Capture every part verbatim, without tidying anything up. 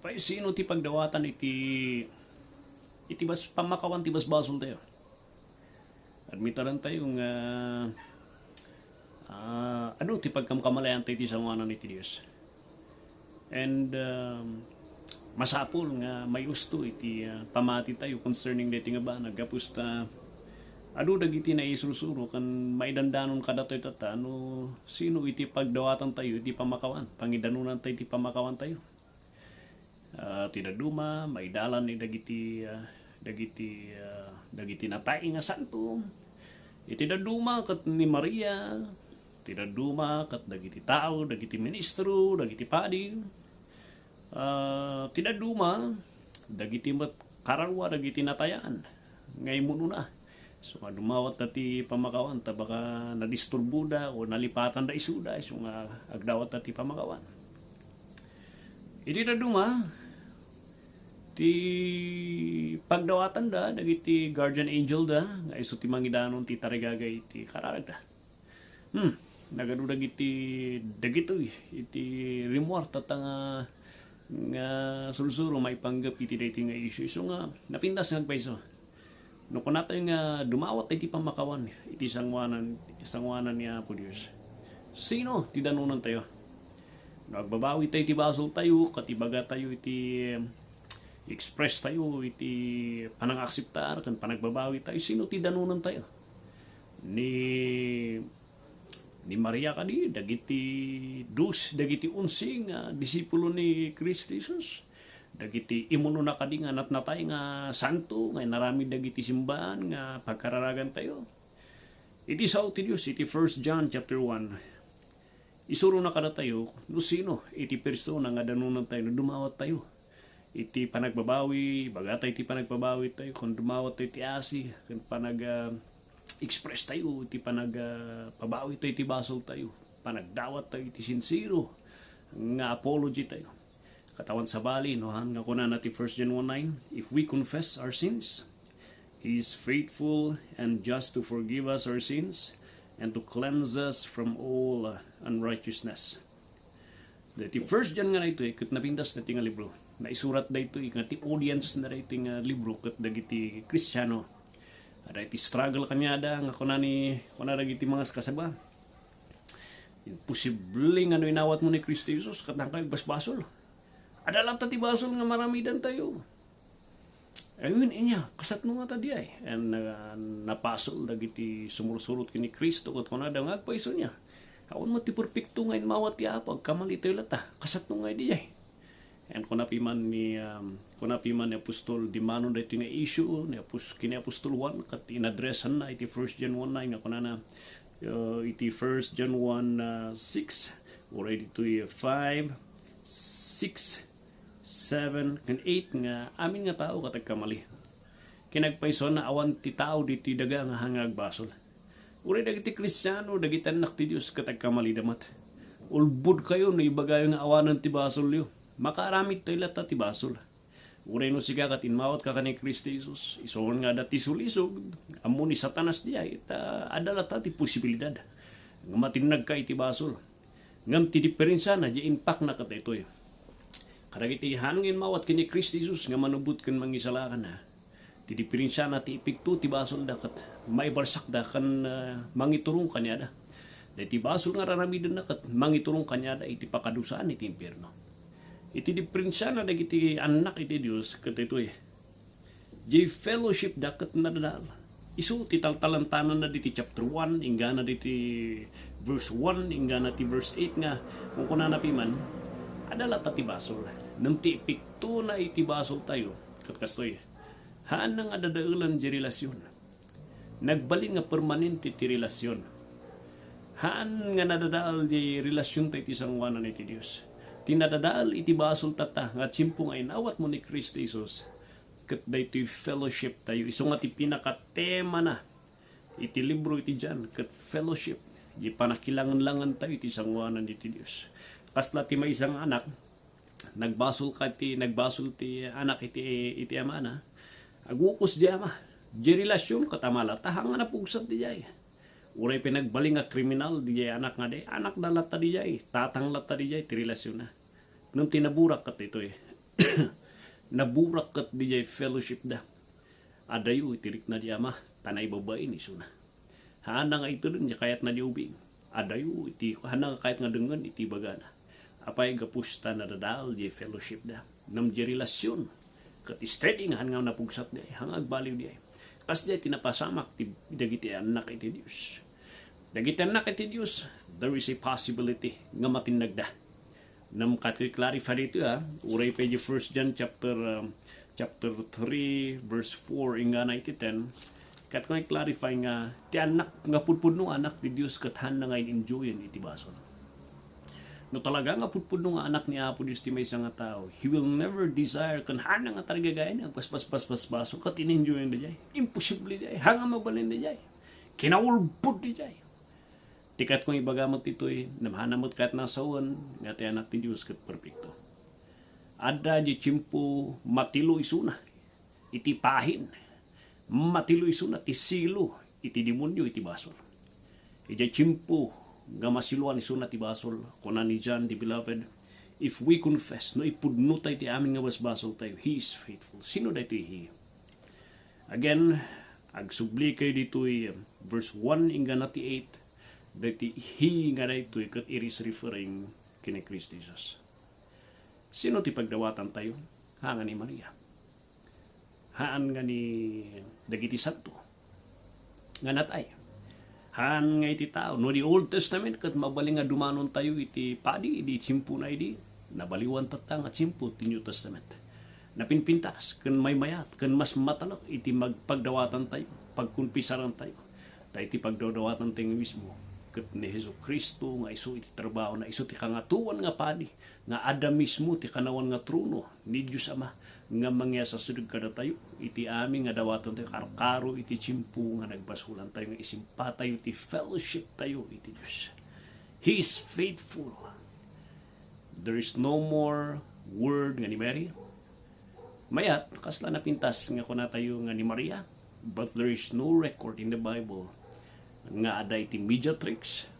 Pay sino ti pagdawatan iti, iti bas-, pammakawan ti basbasoltayo? Admitarantayo nga, ah, adu ti pagkamkamalayantayo iti sangoanan iti Dios. And, um, masapul nga maiusto iti, ah, pamatitayo concerning daytoy nga banag. Gapu ta adu dagiti naisursuro ken maidandanon kadatayo tatta no sino iti pagdawatantayo iti pammakawan, pangidanonantayo iti pammakawantayo. Ah, ti dadduma, maidalan ni dagiti, ah, dagiti, ah, dagiti natay nga santo. Iti dadduma ket ni Maria, ti dadduma ket dagiti tao, dagiti ministro, dagiti padi. Ah, ti dadduma, dagiti met kararua dagiti natayan nga imunona. So, nga dumawat ta ti pammakawan, ta baka nadisturboda o nalipatan da isuda, so nga agdawat ta ti pammakawan. Iti dadduma, ti pagdawatanda dagiti guardian angel da, nga isu ti mangidanon ti tarigagay ti kararagda. Hmm, nagadu dagiti, dagitoy iti rimmuar tatta nga, nga sursuro maipanggep iti daytoy nga issue. Isu nga napintas nga agpayso. No kunatayo nga dumawat iti pammakawan iti sangoanan, sangoanan ni Apo Dios, sino ti danonantayo? No agbabawitayo iti basoltayo, ket ibagatayo iti express tayo iti panangakseptar ken panagbabawitayo, sino ti danonantayo? Ni, ni Maria kadi, dagiti dus, dagiti onse nga disipulo ni Cristo Jesus, dagiti imunona kadi nga natnatay nga santo nga inaramid dagiti simbaan nga pagkararagantayo. Iti sao ti Dios, iti First John chapter one, isurona kadatayo no sino iti persona nga danonantayo no dumawattayo iti panagbabawi, ibagatayo iti panagbabawitayo, ken dumawattayo iti asi, ken panag, ah, express tayo iti panag, ah, pabawitayo iti basoltayo, panagdawattayo iti sinsero nga apology tayo. Ket awan sabali, no, han nga kunana ti First John one nine, "If we confess our sins, He is faithful and just to forgive us our sins and to cleanse us from all unrighteousness." Daytoy First John nga daytoy, ket napintas daytoy nga libro. Naisurat daytoy nga ti audience na daytoy nga libro ket dagiti Kristiano. Adda iti struggle kaniada nga kuna ni, kuna dagiti mga kasaba, "Imposible nga no inawatmo ni Cristo Jesus, ket hanka basbasol. Adda latta ti basol nga maramidantayo." Ayun, inya, kasatno nga ta diay? And, ah, napasol dagiti sumursurot ken ni Cristo, ket kunada nga agpayso niya, "Awan met ti perpekto nga inmawat ti Apo, agkamali tayo latta. Kasatno nga diay?" And kuna piman ni, um, kuna piman ni Apostol, dimmano daytoy nga issue ni Apos-, ken ni Apostol Juan, ket inadresanna iti First John one nine nga kunana, uh, iti First John one, uh, six, uray ditoy five, six, seven, ken eight nga amin nga tao ket agkamali. Kinagpaysuanna, awan ti tao ditoy daga nga hanga agbasol. Uray dagiti Kristiano, dagiti annak ti Dios ket agkamalida met. Ulbodkayo no ibagayo nga awanen ti basolyo. Makaaramidtayo latta ti basol. Uray no sika ket inmawatka ken ni Cristo Jesus, isu nga adda ti sulisog, ammo ni Satanas diay, ta adda latta ti posibilidad nga matinnagka iti basol. Ngem ti diferensiana, diay impakna ket daytoy. Kadagiti han nga inmawat ken ni Cristo Jesus nga manubot ken mangisalakan, ti diferensiana ti epekto ti basolda ket maibarsakda ken, ah, mangiturong kaniada. Daytoy basol nga raramidenna ket mangiturong kaniada iti pakadusaan iti impierno. Iti diferensiana dagiti annak iti Dios ket daytoy, diay fellowshipda ket nadadael. Isu ti taltalantananna diti chapter one, inggana diti verse one, inggana ti verse eight nga kunkunana piman, adda latta ti basol. Ngem ti epektona iti basoltayo, ket kastoy, haanna nga dadaelan diay relasion. Nagbalin nga permanente ti relasion. Haan nga nadadael diay relasionta iti sangoanan iti Dios. Ti nadadael iti basol tatta nga agsipud nga inawatmo ni Cristo Jesus, ket daytoy fellowshiptayo. Isu nga ti pinakatemana iti libro iti John, ket fellowship. Diay panakilangenlangen tayo iti sangoanan iti Dios. Kasla ti maysa nga anak, nagbasol ka ti, nagbasol ti anak iti, iti amana, agukos diay ama. Diay relasion ket ama latta, haan nga napugsat diay. Uray pay nagbalin nga kriminal diay anak nga diay, anakna latta diay, tatang latta diay ti relasionna. Ngem ti naburak ket ditoy, Naburak ket diay fellowshipda. Adayo iti rikna ti Ama, ta naibabain isuna. Haanna nga itedna ti kayatna ti ubing. Adayo iti, haanna nga kayat nga dengngen iti ibagana. Apay, gapu ta nadadael diay fellowshipda. Ngem diay relasion ket steady nga haan nga napugsat diay, haan nga agbaliw diay. Kas diay ti napasamak ti dagiti annak iti Dios. Dagiti annak iti Dios, there is a possibility nga matinnagda. Ngem kayatko i-clarify ditoy, ha. Uray pay di First John chapter, um, chapter three, verse four, inggana iti ten. Kayatko nga i-clarify nga ti annak nga pudpudno nga annak ti Dios ket haanna nga in-enjoyen iti basol. No talaga nga pudpudno nga anak ni Apo Dios ti maysa nga tao, he will never desire ken haanna nga tarigagayan nga agbasbasbasbasol ket in-enjoyen daydiay. Imposible daydiay. Haan nga mabalin daydiay. Kinaurbod daydiay. Ti kayatko nga ibaga met ditoy, ngem haanna met kayatna a sawen nga ti Anak ti Dios ket perpekto. Adda diay tiempo matilo isuna iti pahin, matilo isuna ti silo iti demonio iti basol. Idiay tiempo nga masiloan isuna ti basol, kuna ni John the Beloved, if we confess, no ipudnotay ti amin nga basbasoltayo, He is faithful. Sino daytoy He? Again, agsubli kayo ditoy verse one inggana ti eight, daytoy He nga daytoy ket it is referring ken ni Cristo Jesus. Sino ti pagdawatantayo? Haan nga ni Maria. Haan nga ni dagiti santo nga natay. Haan nga iti tao. No, di Old Testament ket mabalin nga dumanontayo iti padi, idi tiempona idi, nabaliwan tatta nga tiempo ti New Testament. Napinpintas, ken maymayat, ken mas matalek iti magpagdawatantayo, pagkonfesarantayo. Ta iti pagdawdawatantayo mismo, ket ni Jesu-Cristo nga isu iti trabahona, isu ti Kangatoan nga Padi, nga adda mismo ti kanawan nga trono ni Dios Ama nga mangiasasideg kadatayo iti amin nga dawatantayo karkaro iti tiempo nga nagbasolantayo nga isimpatayo ti fellowshiptayo iti Dios. He is faithful. There is no more word nga ni Mary. Mayat, kasla napintas nga kunatayo nga ni Maria, but there is no record in the Bible nga adda iti mediatrix.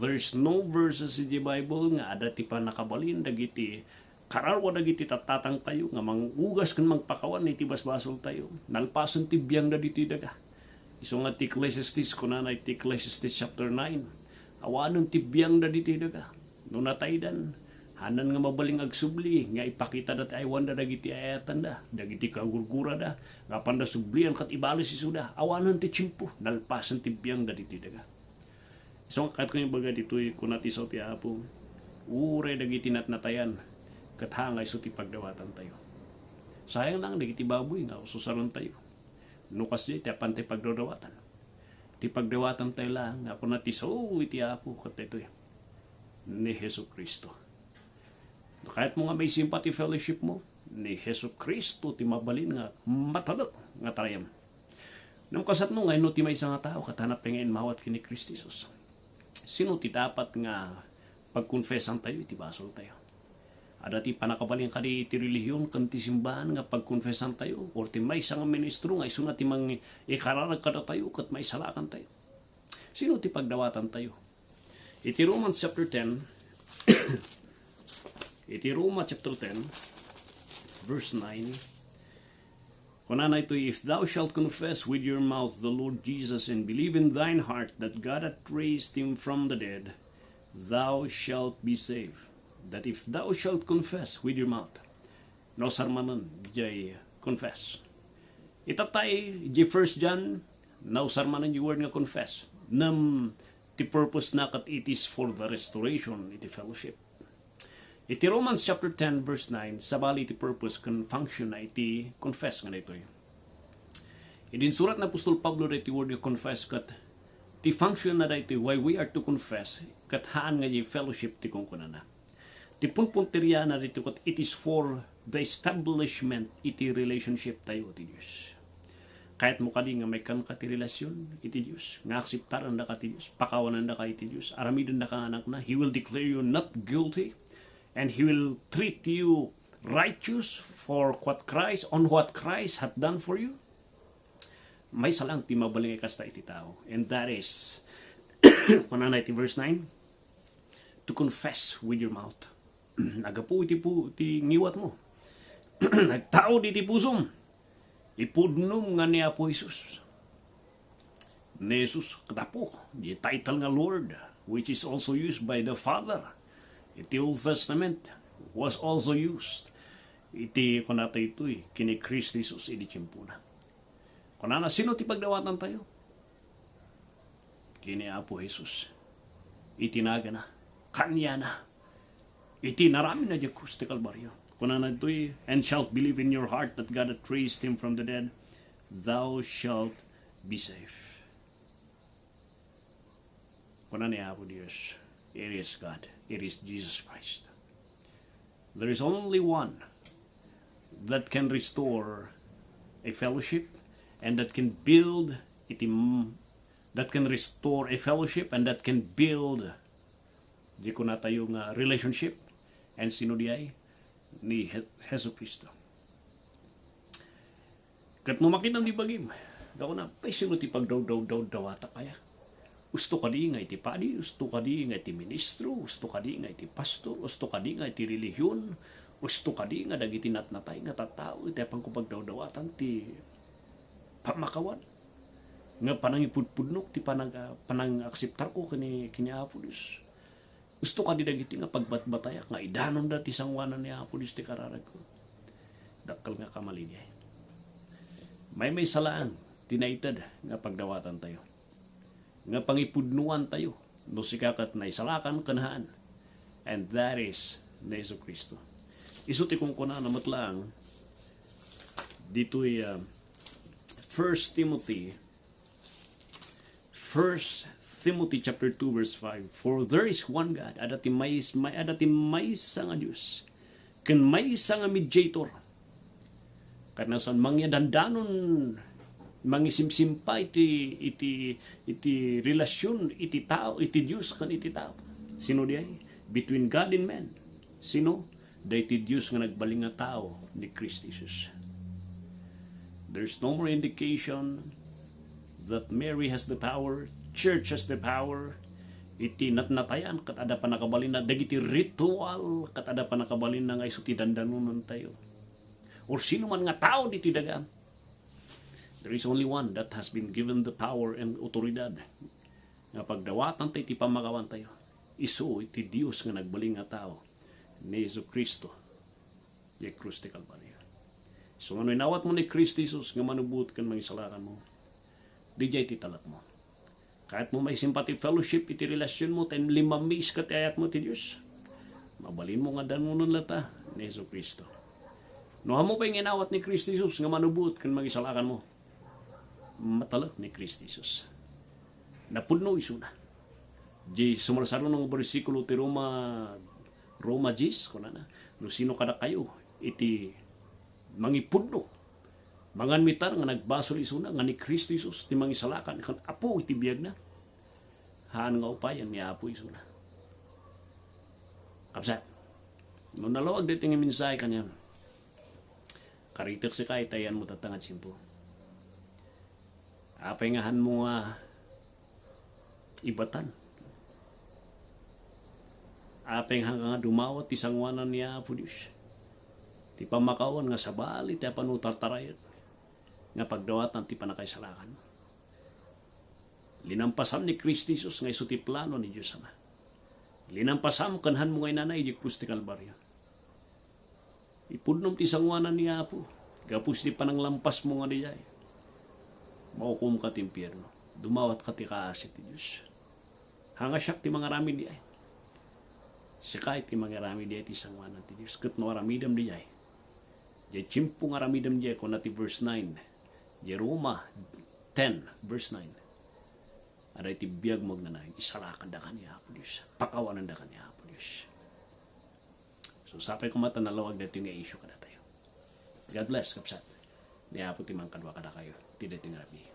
There is no verses in the Bible nga adda ti pannakabalin dagiti kararua dagiti tattatangtayo nga mangugas ken mangpakawan iti basbasoltayo. Nalpasen ti biangda ditoy daga. Isu nga ti Ecclesiastes, kunana iti Ecclesiastes chapter nine, awanen ti biangda ditoy daga. No nataydan, hanan nga mabalin nga agsubli nga ipakitada ti aywanda dagiti ay-ayatanda, dagiti kagurgurada, nga apanda sublian ket ibalos isuda. Awanen ti tiempo, nalpasen ti biangda ditoy daga. Isu nga kayatko nga ibaga ditoy, kuna ti sao ti Apo, uray dagiti natnatayan, ket haan nga isu ti pagdawatantayo. Sayang lang dagiti baboy nga ususarantayo. No kasdiay ti apan ti pagdawdawatan. Ti pagdawatantayo laeng nga kuna ti sao iti Apo ket daytoy, ni Jesu-Cristo. No kayatmo nga maisimpa ti fellowshipmo, ni Jesu-Cristo ti mabalin nga matalek nga tarayem. Ngem kasano nga inno ti maysa nga tao ket haanna pay nga immawat ken ni Cristo Jesus? Sino ti dapat nga pagkonfesantayo iti basoltayo? Adda ti pannakabalin kadi iti relihion ken ti simbahan nga pagkonfesantayo, or ti maysa nga ministro nga isuna ti mangikararag kadatayo ket maisalakantayo? Sino ti pagdawatantayo? Iti Romans chapter ten, iti Roma chapter ten, verse nine, kunana itoy, "If thou shalt confess with your mouth the Lord Jesus and believe in thine heart that God hath raised him from the dead, thou shalt be saved." That if thou shalt confess with your mouth. Nausar manen jay confess. Itattay jay First John, nausar manen jay word nga confess. Ngem ti purpose na ket it is for the restoration iti fellowship. Iti Romans chapter ten verse nine, sabali ti purpose ken function na iti confess nga daytoy. Idi insurat ni Apostol Pablo daytoy word nga confess ket ti function na daytoy why we are to confess ket haan nga jay fellowship ti kunkunana. Ti punpunteriana daytoy ket it is for the establishment iti relationship tayo iti Dios. Kayatmo kadi nga maikkanka ti relasion iti Dios, nga akseptarandaka ti Dios, pakawanandaka iti Dios, aramidendaka nga anakna, He will declare you not guilty, and He will treat you righteous for what Christ, on what Christ hath done for you? Maysa lang ti mabalin nga kasta iti tao, and that is, kunana iti verse nine, to confess with your mouth. Nagapu iti pu-, ti ngiwatmo. nagtaud iti pusom. Ipudnom nga ni Apo Jesus. Ni Jesus ket Apo, the title nga Lord, which is also used by the Father iti Old Testament, was also used iti kunata itoy ken ni Cristo Jesus idi tiempona. Kunana, sino ti pagdawatantayo? Ken ni Apo Jesus. Iti nagana, kaniana, iti inaramidna diay krus ti Kalbario. Kunana ditoy, "And shalt believe in your heart that God hath raised him from the dead, thou shalt be saved." Kuna ni Apo Dios, it is God, it is Jesus Christ. There is only one that can restore a fellowship and that can build iti, that can restore a fellowship and that can build di kunatayo nga relationship. And sino diay? Ni Je-, Jesu Cristo. Ket no makitam di bagim, gauna, "Pay, sino ti pagdawdawdawdawatak aya? Usto kadi nga iti padi, usto kadi nga iti ministro, usto kadi nga iti pastor, usto kadi nga iti relihion, usto kadi nga dagiti natnatay nga tattao iti apanko pagdawdawatan ti pammakawan nga panangipudpudnok ti panag-, panangakseptarko ken ni, ken ni Apo Dios? Usto kadi dagiti nga pagbatbatayak nga idanonda ti sangoanan ni Apo Dios ti kararagko?" Dakkel nga kamali diay. Maymaysa laeng ti naited nga pagdawatantayo, nga pangipudnoantayo no sika ket naisalakan ken haan. And that is ni Jesu-Cristo. Isu ti kunkunana met laeng ditoy, ah, First Timothy First Timothy chapter two verse five, "For there is one God," adda ti mais-, may-, adda ti maysa nga Dios, ken maysa nga mediator. Ket nasan, mangidandanon, mangisimsimpa iti, iti, iti relasyon iti tao, iti Dios ken iti tao. Sino diay? Between God and man. Sino? Daytoy Dios nga nagbalin nga tao ni Cristo Jesus. There's no more indication that Mary has the power, church has the power. Iti natnatayan, ket adda pannakabalinna, dagiti ritual, ket adda pannakabalinna nga isu ti dandanonentayo. Or sino man nga tao ditoy daga, there is only one that has been given the power and autoridad nga pagdawatanta iti pammakawantayo. Isu iti Dios nga nagbalin nga tao, ni Jesu-Cristo, diay krus ti Kalbario. Isu nga no inawatmo ni Cristo Jesus nga manubot ken mangisalakanmo, diay ti talekmo. Kayatmo maisimpati fellowship iti relasyonmo, ta limmamis ket ti ayatmo ti Dios, mabalinmo nga danonen latta ni Jesu-Cristo. No ammo pay nga inawat ni Cristo Jesus nga manubot ken mangisalakanmo, matalek ni Cristo Jesus. Napudno isuna. Di sumarsaruno nga bersikulo ti Roma, Roma diyes, kunana, "No sino kadakayo iti mangipudno, manganmitar nga nagbasol isuna nga ni Cristo Jesus ti mangisalakan ken Apo iti biagna, haan nga upayen ni Apo isuna." Kabsat, no nalawag daytoy nga mensahe kaniam, karitek sika iti ayanmo tatta nga tiempo. Apay nga hanmo nga ibatan? Apay nga hanka nga dumawat ti sangoanan ni Apo Dios? Ti pammakawan nga sabali ti apano tartarayen nga pagdawatan ti pannakaisalakan. Linampasam ni Cristo Jesus nga isu ti plano ni Dios Ama. Linampasam ken hanmo nga inanay idiay krus ti Kalbario. Ipudnom ti sangoanan ni Apo. Gapu iti pananglampasmo nga diay, maukomka ti impierno. Dumawatka ti kaasi ti Dios. Haan nga siak ti mangaramid diay. Sika ti mangaramid diay ti sangoanan ti Dios. Ket no aramidem diay, diay tiempo nga aramidem diay, kuna ti verse nine. Diay Roma ten, verse nine. Adda iti biagmo agnanayon, isalakandaka ni Apo Dios. Pakawanandaka ni Apo Dios. So, sapay koma ta nalawag daytoy nga issue kadatayo. God bless, kabsat. Ni Apo ti mangkadua kadakayo iti daytoy nga rabii.